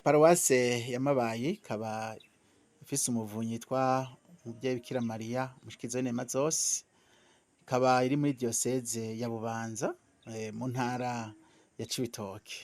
Paruwase ya Mabayi ikaba ifise umuvunyi yitwa Umuvyeyi Bikira Mariya Mushikiza w'inema zose, ikaba iri muri diyoseze ya Bubanza mu ntara ya Cibitoke.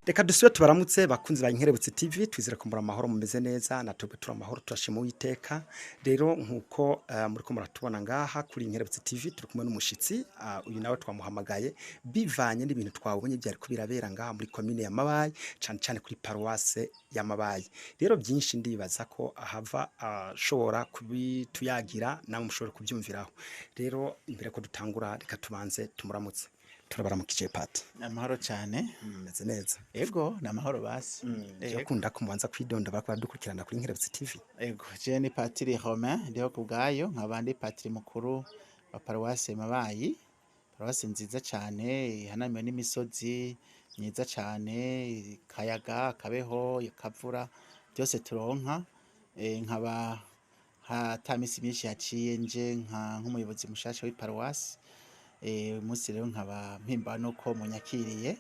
Reka dusubire tubaramutse bakunzi ba Inkerebutsi TV, twizere ko muri amahoro, mumeze neza. Natwe turi amahoro, turashima Uwiteka. Rero nkuko muriko muratubona ngaha kuri Inkerebutsi TV, turi kumwe n'umushitsi. Uyu nawe twamuhamagaye bivanye n'ibintu twabonye byari ko birabera ngaha muri komine ya Mabayi, cane cane kuri paruwase ya Mabayi. Rero byinshi ndibaza ko ahava ashobora kubituyagira, namwe mushobora kubyumviraho. Rero imbere ko dutangura, reka tubanze tumuramutse. Turabaramukije, Pati. Amahoro cane. Mumeze neza? Ego, ni amahoro basi. Ego. Yakunda kumubanza kwidonda bariko baradukurikirana kuri Inkerebutsi TV. Ego, je ni Patiri Romain Ndiho kubwayo, nkaba ndi patiri mukuru wa paruwase Mabayi, paruwase nziza cane ihanamiwe n'imisozi myiza cane, kayaga, kabeho, kavura byose turonka. Nkaba ata misi myinshi yaciye nje nka nk'umuyobozi mushasha w'iparuwase. Uyu munsi rero nkaba mpimbawe nuko munyakiriye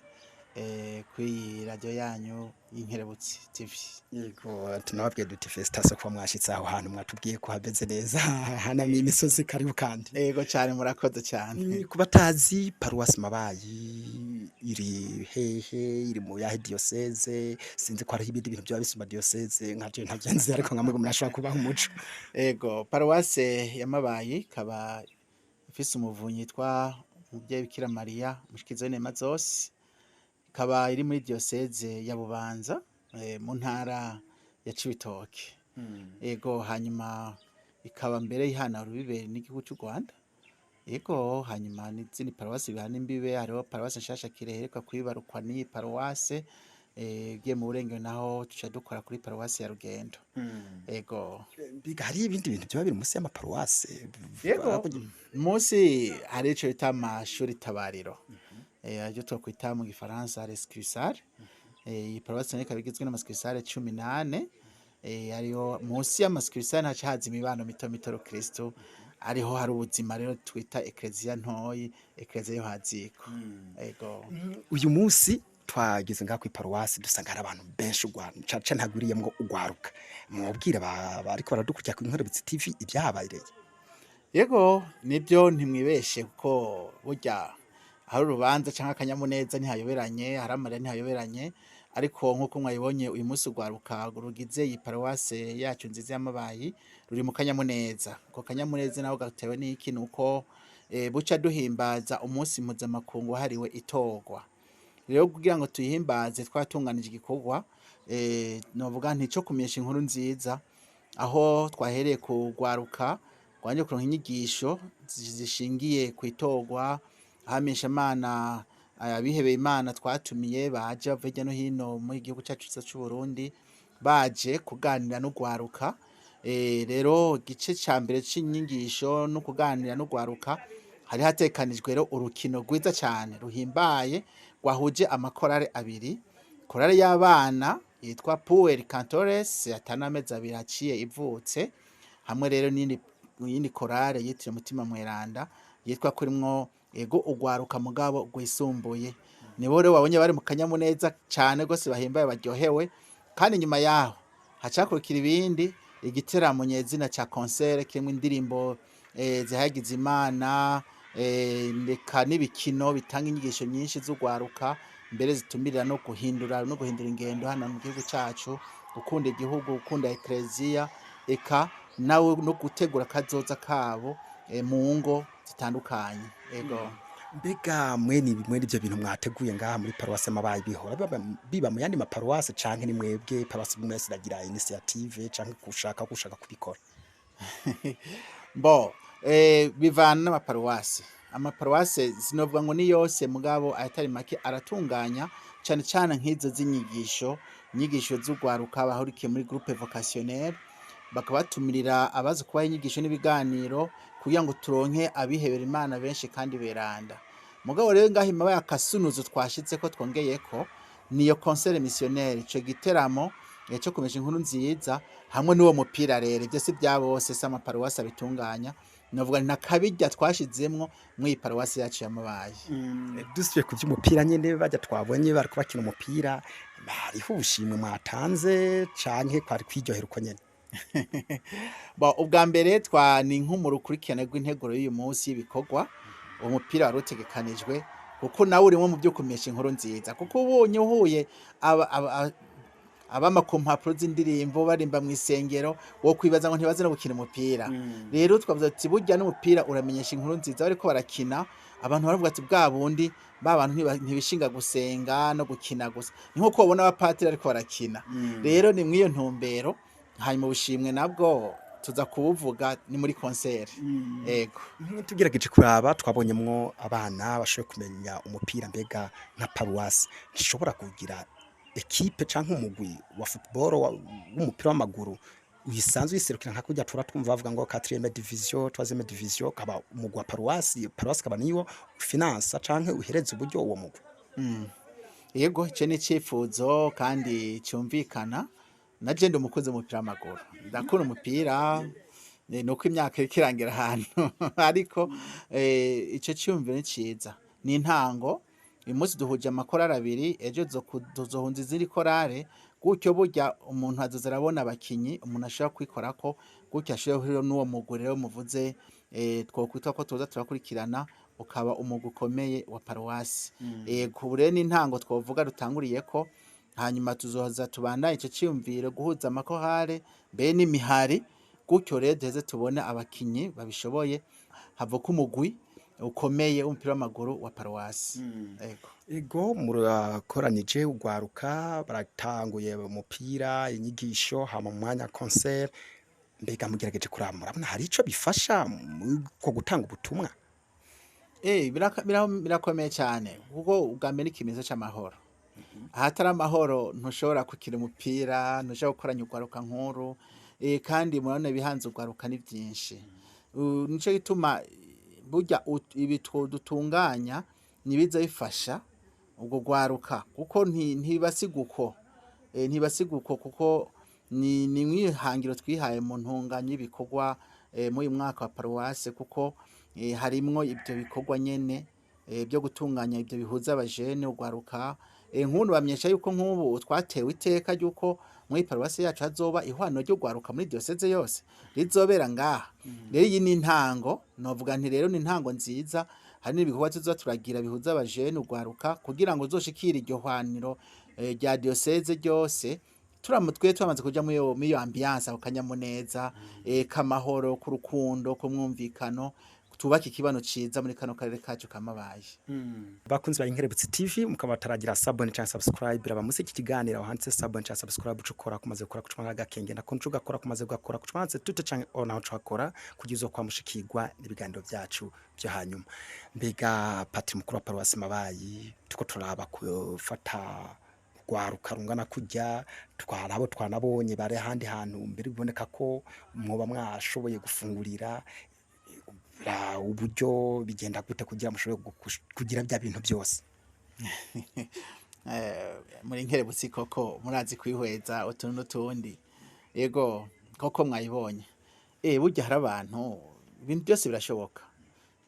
kw'iyi radio yanyu y'Inkerebutsi TV. Yego, tunababwiye duti félicitations kuba mwashitse aho hantu, mwatubwiye ko hameze neza, hanamiye imisozi. Karibu kandi. Ego cane, murakoze cane. Ku batazi, paruwasi Mabayi iri hehe? Iri mu yahe diyoseze? Sinzi ko hariho ibindi bintu byaba bisumba diyoseze, nka je ntavyo nzi, ariko nka mwebwe murashobora kubaha umuco. Ego, paruwase ya Mabayi ikaba ifise umuvunyi yitwa Umuvyeyi Bikira Mariya Mushikiza w'inema zose, ikaba iri muri diyoseze ya Bubanza mu ntara ya Cibitoke. Ego, hanyuma ikaba mbere ihana urubibe n'igihugu c'u Rwanda. Ego, hanyuma n'izindi paruwasi bihana imbibe, hariho paruwase nshasha Kirehe iheruka kwibarukwa n'iyi paruwase, ugiye mu Burengero naho tuca dukora kuri paruwase ya Rugendo. Ego. Mbega hariho ibindi bintu vyoba biri musi y'amaparuwase? Yego, munsi hari ico bita amashuri tabariro, arivyo twokwita mu gifaransa les succursales. Iyi paruwase nayo ikaba igizwe n'ama succursales 18, ariyo munsi y'ama succursales haca haza imibano mito mito rukristo, ariho hari ubuzima rero twita ekleziya ntoyi, ekleziya yo haziko. Ego. Uyu munsi twageze ngaha kw'iparuwasi, dusanga hari abantu benshi, cane cane hagwiriyemwo urwaruka. Mwobwira bariko baradukurikira ku Inkerebutsi TV ibyahabereye? Yego, nibyo, ntimwibeshe, kuko burya hari urubanza canke akanyamuneza ntihayoberanye, hari amarira ntihayoberanye. Ariko nk'uko mwabibonye, uyu munsi urwaruka rugize iyi paruwase yacu nziza ya Mabayi ruri mu kanyamuneza. Ako kanyamuneza naho gatewe n'iki? Nuko buca duhimbaza umunsi mpuzamakungu wahariwe itorwa. Rero kugira ngo tuyihimbaze, twatunganije igikorwa, novuga nti co kumenyesha inkuru nziza, aho twahereye ku rwaruka rwanje kuronka inyigisho zishingiye kw'itorwa, abamenyeshamana, abihebeye Imana twatumiye baje bava hirya no hino muri igihugu cacu ciza c'Uburundi, baje kuganira n'urwaruka. Rero igice ca mbere c'inyigisho no kuganira n'urwaruka, hari hatekanijwe rero urukino rwiza cane ruhimbaye rwahuje amakorale abiri: korale y'abana yitwa Pueri Cantores atanu amezi 2 aciye ivutse, hamwe rero n'iyindi yindi korale yitiriwe Mutima Mweranda, yitwa kurimwo ego urwaruka mugabo rwisumbuye. Nibo rero babonye bari mu kanyamuneza cane gose, bahimbaye, baryohewe. Kandi nyuma yaho hacakurikira ibindi, igiteramo nyezina ca concert kirimwo indirimbo. zihayagiza Imana, reka n'ibikino bitanga inyigisho nyinshi z'urwaruka, mbere zitumirira no guhindura ingendo hano mu gihugu cacu, gukunda igihugu, gukunda ekleziya, eka nawe no gutegura kazoza kabo mu ngo zitandukanye. Ego. Mbega mwene ivyo bintu mwateguye ngaha muri paruwase Mabayi bihora biba mu yandi maparuwase, canke ni mwebwe paruwase mwese iragira initiative canke gushaka kubikora? Bo bivana n'amaparuwase. Amaparuwase sinovuga ngo ni yose, mugabo ayatari make aratunganya cane cane nk'izo z'inyigisho, inyigisho z'urwaruka bahurikiye muri groupe vocationnelle, bakabatumirira abazi kubaha inyigisho n'ibiganiro kugira ngo turonke abihebera Imana benshi kandi beranda. Mugabo rero ngaha Imabayi akasunuzo twashitseko twongeyeko niyo concert missionnaire, ico giteramo cyo kumesha inkuru nziza hamwe n'uwo mupira. Rero ibyo si bya bose, si amaparuwasi abitunganya, novuga ni nakabirya twashizemwo mw'iyi paruwasi yacu ya Mabayi. Dusubiye ku vy'umupira nyene, barya twabonye bariko bakina umupira, hariho ubushimwe mwatanze canke kwari kwiryohera uko nyene? Bo ubwa mbere twa ni nk'umurukurikirane rw'integuro y'uyu munsi y'ibikorwa, umupira wari utegekanijwe kuko nawe urimwo mu byo kumesha inkuru nziza, kuko ubonye uhuye abama ku mpapuro z'indirimbo barimba mu isengero, wo kwibaza ngo ntibaze no gukina umupira. Rero twavuze ati burya n'umupira uramenyesha inkuru nziza, bariko barakina abantu baravuga ati bwa bundi ba bantu ntibishinga gusenga no gukina gusa, ni nko kubona abapatiri ariko barakina. Rero ni mw'iyo ntumbero. Hanyuma ubushimwe nabwo tuza kubuvuga ni muri concert. Ego. Tugerageje kuraba twabonyemwo abana bashoboye kumenya umupira. Mbega nka paruwasi ntishobora kugira ekipe canke umugwi wa football w'umupira w'amaguru uyisanzwe yiserukira, nka kurya tura twumva bavuga ngo 4e division, 3e division, kaba umugwi wa paruwasi, paruwasi kaba niyo finance canke uhereza uburyo uwo mugwi? Yego, ico ni icifuzo kandi cyumvikana. Na je ndi umukunzi w'umupira w'amaguru, ndakunda umupira, nuko imyaka iriko irangira ahantu, ariko ico ciyumviro ni ciza, ni intango. Uyu munsi duhuje amakorari abiri, ejo tuzohunza izindi korale, gutyo burya umuntu azoza arabona abakinyi umuntu ashobora kwikorako, gutyo ashobora n'uwo mugwi rero muvuze, twokwitwa ko tuza turakurikirana ukaba umugwi ukomeye wa paruwasi. Yego, ubu rero ni intango twovuga dutanguriyeko, hanyuma tuzoza tubandanye ico ciyumviro guhuza amakorale mbe n'imihari, gutyo rero duheze tubone abakinyi babishoboye, havuka umugwi ukomeye w'umupira w'amaguru wa paruwasi. Ego. Ego, murakoranije urwaruka, baratanguye umupira, inyigisho, hama mu mwanya concert. Mbega mugerageje kuraba murabona hari ico bifasha ko gutanga ubutumwa? Birakomeye cyane, kuko ubwa mbere ni ikimenyetso c'amahoro. Ahatari amahoro ntushobora gukina umupira, ntushobora gukoranya urwaruka nkuru, kandi murabona ibihanze urwaruka ni vyinshi. Nico gituma burya ibi dutunganya nibiza bifasha ubwo rwaruka, kuko ntibasiga uko, ntibasiga uko, kuko ni mwihangiro twihaye mu ntunganya y'ibikorwa muri uyu mwaka wa paruwase, kuko harimwo ibyo bikorwa nyene byo gutunganya ibyo bihuza abajene urwaruka. Nk'ubu bamenyesha yuko nk'ubu twatewe iteka ry'uko muri paruwase yacu hazoba ihwano ry'urwaruka muri diyoseze yose rizobera ngaha. Rero iyi ni intango, novuga nti rero ni intango nziza. Hari n'ibikorwa tuzoza turagira bihuza abajene urwaruka kugira ngo uzoshikire iryo hwaniro rya diyoseze ryose, turamutwe twamaze kuja muri iyo ambiance, ako kanyamuneza k'amahoro, k'urukundo, k'umwumvikano, tubake ikibano ciza muri kano karere kacu kamabaye. Bakunzi ba Inkerebutsi TV, mukaba bataragira s'abonner canke subscribe, raba musi iki kiganiro handitse s'abonner canke subscribe, ucukora kumaze gukora kucuma agakenge nako ugakora kumaze gukora kucuma handitse tute canke on naho ucakora kugira uzo kwamushikirwa n'ibiganiro vyacu byo hanyuma. Mbega patiri mukuru wa paruwasi Mabayi, tuko turaba gufata rwaruka rungana kurya, twarabo twanabonye bare ahandi hantu mbere biboneka ko mwoba mwashoboye gufungurira, uburyo bigenda gute kugira mushobore kugira bya bintu byose? Muri Nkerebutsi koko murazi kwihweza utuntu n'utundi. Yego koko mwayibonye. Burya hari abantu, ibintu byose birashoboka,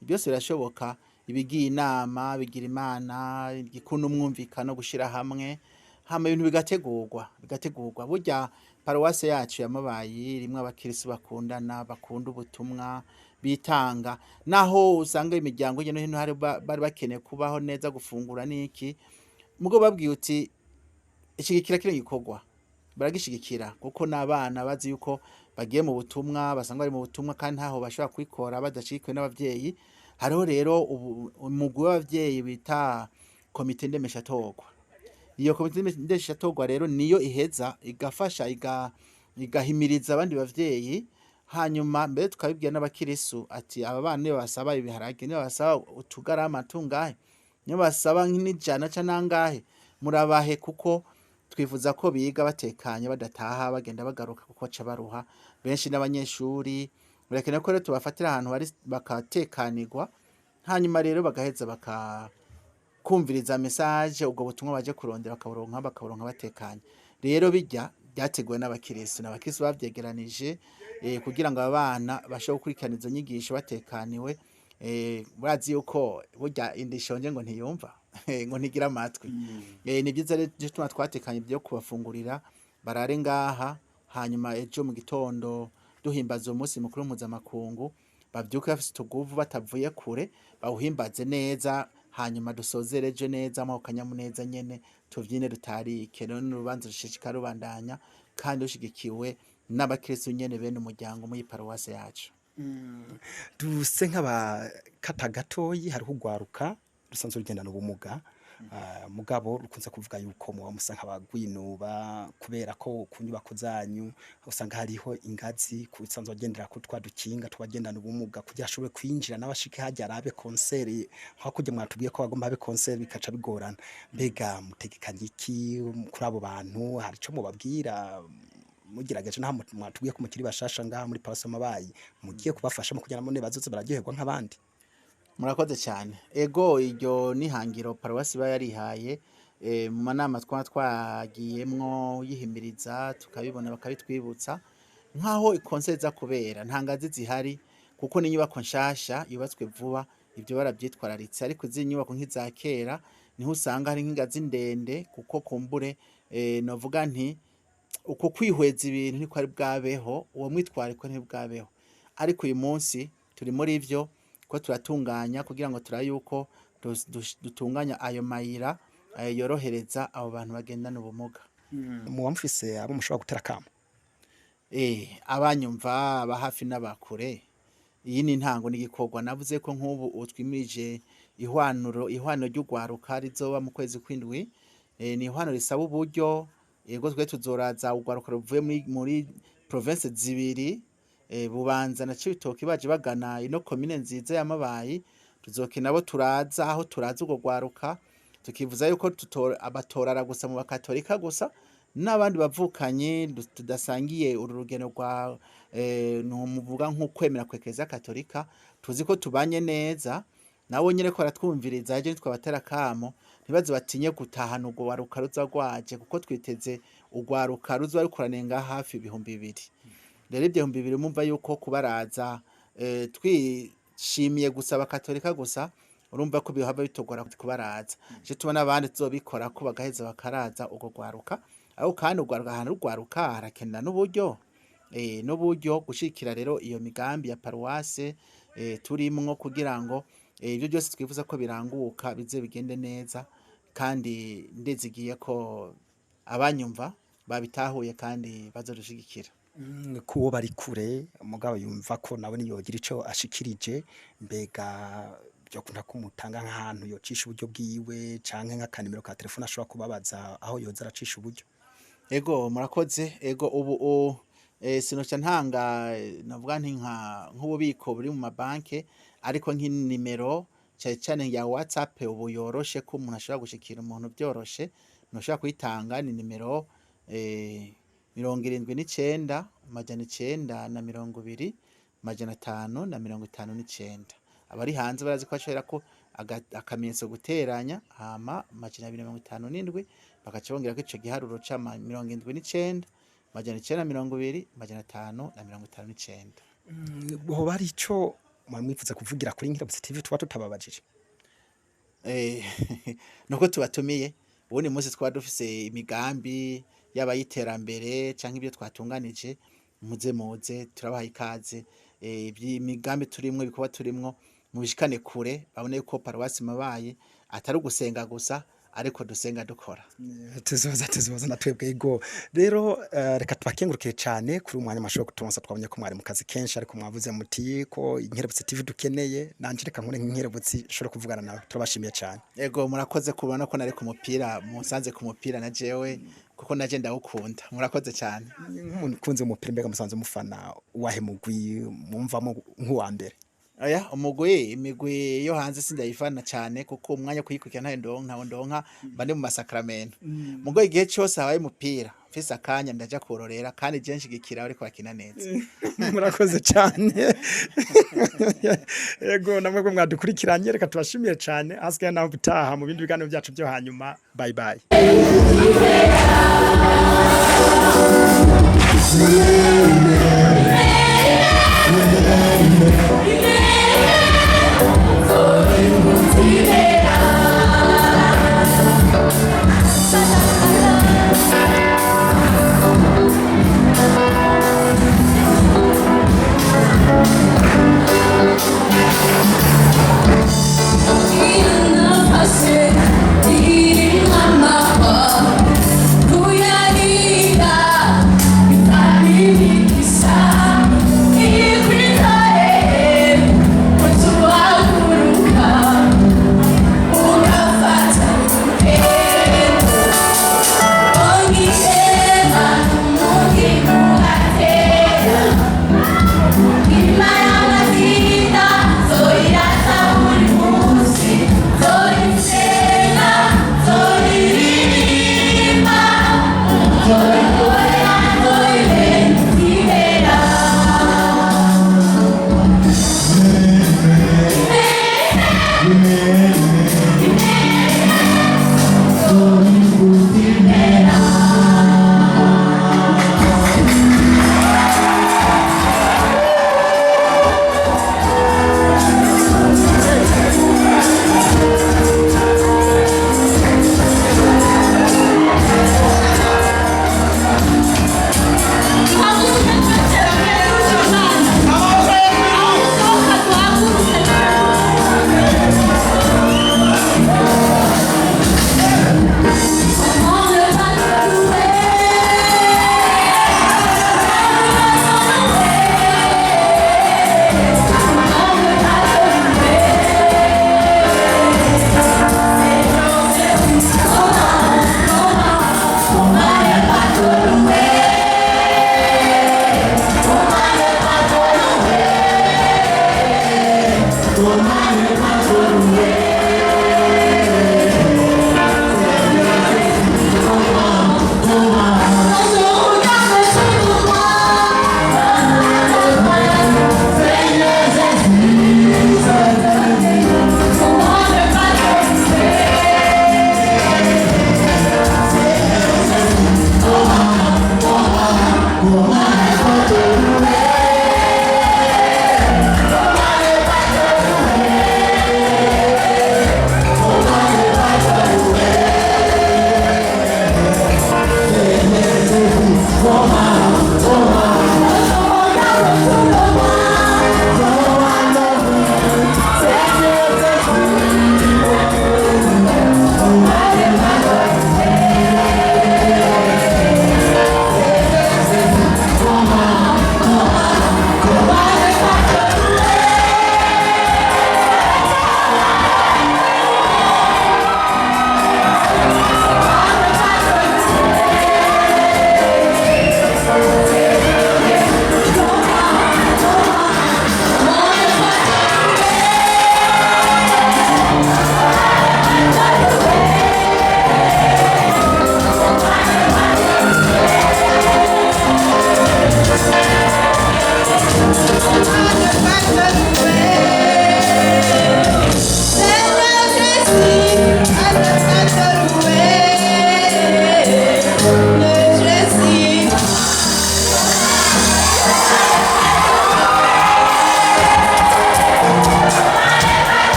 byose birashoboka, ibigiye inama bigira Imana, igikunda umwumvikano, gushira hamwe, hama ibintu bigategurwa, bigategurwa. Burya paruwase yacu ya Mabayi irimwo abakirisi bakundana, bakunda ubutumwa, bitanga, naho usanga imiryango hirya no hino hari bari bakeneye kubaho neza, gufungura n'iki, mugo babwiye uti ishigikira kino gikorwa, baragishigikira kuko n'abana bazi yuko bagiye mu butumwa, basanga bari mu butumwa kandi ntaho bashobora kwikora badashigikiwe n'abavyeyi. Hariho rero umugwi w'abavyeyi bita komite ndemeshatorwa. Iyo komite ndemeshatorwa rero niyo iheza igafasha igahimiriza abandi bavyeyi, hanyuma mbere tukabibwira n'abakirisu ati aba bana niyo basaba ibiharage, niyo basaba utugarama tungahe, niyo basaba n'ijana canke nangahe, murabahe kuko twifuza ko biga batekanye, badataha bagenda bagaruka kuko baca baruha. Benshi n'abanyeshuri birakenewe ko rero tubafatira ahantu bari bakatekanirwa, hanyuma rero bagaheza bakakumviriza message, ubwo butumwa baje kurondera bakaburonka batekanye. Rero bijya byateguwe n'abakirisu, n'abakirisu bavyegeranije kugira ngo abana bashobore gukurikirana izo nyigisho batekaniwe. Murazi yuko burya inda ishonje ngo ntiyumva ngo ntigira amatwi. Ni vyiza rero gituma twatekanye byo kubafungurira barare ngaha, hanyuma ejo mu gitondo duhimbaza umunsi mukuru mpuzamakungu bavyuke bafise utuguvu batavuye kure, bawuhimbaze neza, hanyuma dusozere ejo neza mu kanyamuneza nyene, tuvyine dutarike. Rero n'urubanza rushishikara rubandanya kandi rushigikiwe n'abakristu nyene bene umuryango muri paruwase yacu. Duse nk'abakata gatoyi, hariho urwaruka rusanzwe rugendana ubumuga, mugabo rukunze kuvuga yuko muba musa nk'abagwinuba kubera ko ku nyubako zanyu usanga hariho ingazi kusanzwe agendera ko twa dukinga twagendana ubumuga kugira ashobore kwinjira n'abashike hajya arabe konseri, nko kujya mwatubwiye ko bagomba habe konseri bikaca bigorana. Mbega mutegekanye iki kuri abo bantu? Hari ico mubabwira mugerageje naho mwatubwiye ko mukiri bashasha ngaha muri Paruwasi Mabayi, mugiye kubafasha mu kugira ngo bazoze bararyoherwa nk'abandi? Murakoze cyane. Ego, iryo nihangiro paruwasi iba yarihaye mu manama twaba twagiyemwo yihimiriza, tukabibona bakabitwibutsa, nk'aho ikonseri iza kubera nta ngazi zihari kuko n'inyubako nshasha yubatswe vuba, ibyo baravyitwararitse. Ariko izindi nyubako nk'iza kera niho usanga hari nk'ingazi ndende, kuko kumbure novuga nti uko kwihweza ibintu niko ari bwabeho, uwo mwitwariko ntibwabeho. Ariko uyu munsi turi muri ivyo ko turatunganya kugira ngo turabe yuko dutunganya ayo mayira yorohereza abo bantu bagendana ubumuga. Muba mufise abo mushobora gutera akamo? Abanyumva aba hafi n'abakure, iyi ni intango n'igikorwa. Navuze ko nk'ubu twimirije ihwaniro ry'urwaruka rizoba mu kwezi kw'indwi. Ni ihwaniro risaba uburyo. Yego, twe tuzoraza urwaruka ruvuye muri province zibiri, Bubanza na Cibitoke, baje bagana ino komine nziza ya Mabayi. Tuzokina abo turaza aho turaza urwo rwaruka, tukivuza yuko abatorara gusa mu bakatolika gusa n'abandi bavukanye tudasangiye uru rugendo rwa numuvuga nk'ukwemera kwa Eklezia Katolika, tuzi ko tubanye neza nabo nyene ko baratwumviriza. Ejo nitwabatera akamo ntibaze batinye gutahana urwo rwaruka ruza rwaje, kuko twiteze urwaruka ruzoba rukoraniye ngaha hafi 2000. Rero ibyo 2000 mumva yuko kubaraza twishimiye gusa abakatolika gusa, urumva ko bihava bitugora kubaraza. Je tubona abandi tuzobikora ko bagaheza bakaraza urwo rwaruka. Aho kandi urwaruka, ahantu rwaruka harakenera n'uburyo, n'uburyo gushikira rero iyo migambi ya paruwase turimwo kugira ngo ibyo byose twifuza ko biranguka bize bigende neza. Kandi ndizigiye ko abanyumva babitahuye kandi bazodushigikira. Kuwo bari kure mugabo yumva ko nawe niyogira ico ashikirije, mbega byokunda kumutanga nk'ahantu yocisha uburyo bwiwe canke nk'akanimero ka telefone ashobora kubabaza aho yoza aracisha uburyo? Ego, murakoze. Ego, ubu sinoca ntanga navuga nti nk'ububiko buri mu mabanke, ariko nk'inimero cane cane ya WhatsApp ubu yoroshe ko umuntu ashobora gushikira umuntu byoroshe, ntushobora kuyitanga. Ni nimero 79 920 559. Abari hanze barazi ko bashobora ko akamenyetso guteranya hama 257, bagaca bongerako ico giharuro ca 79 920 559. Hoba hari ico mwamwifuza kuvugira kuri Nkerebutsi TV tuba tutababajije? Nuko tubatumiye ubundi munsi twaba dufise imigambi yaba y'iterambere canke ibyo twatunganije, muze muze turabaha ikaze. Imigambi turimwo, ibikorwa turimwo, mubishikane kure, babone yuko paruwasi Mabayi atari ugusenga gusa, ariko dusenga dukora. Tuzoza na twebwe. Ego rero, reka tubakengurukire cyane kuri uyu mwanya mwashoboye kuturonsa. Twabonye ko mwari mu kazi kenshi, ariko mwavuze muti ko Inkerebutsi TV dukeneye, nanje reka nkore nk'inkerebutsi nshobora kuvugana nawe. Turabashimiye cyane. Ego, murakoze kubona ko nari ku mupira, musanze ku mupira na jewe, kuko naje ndawukunda. Murakoze cyane. Nk'umuntu ukunze umupira, mbega musanze umufana wahe mugwi mumvamo nk'uwa mbere? Oya, umugwi, imigwi yo hanze sindayifana cyane, kuko umwanya wo kuyikurikira ntayo ndonka, ntawo ndonka, mba ndi mu masakramento. Mugo igihe cyose habaye umupira, mfise akanya ndaja kurorera, kandi je nshigikira bariko bakina neza. Murakoze cyane. Ego, namwe ko mwadukurikiranye, reka tubashimiye cyane. Hasigaye naho gutaha mu bindi biganiro byacu byo hanyuma. Bye bye.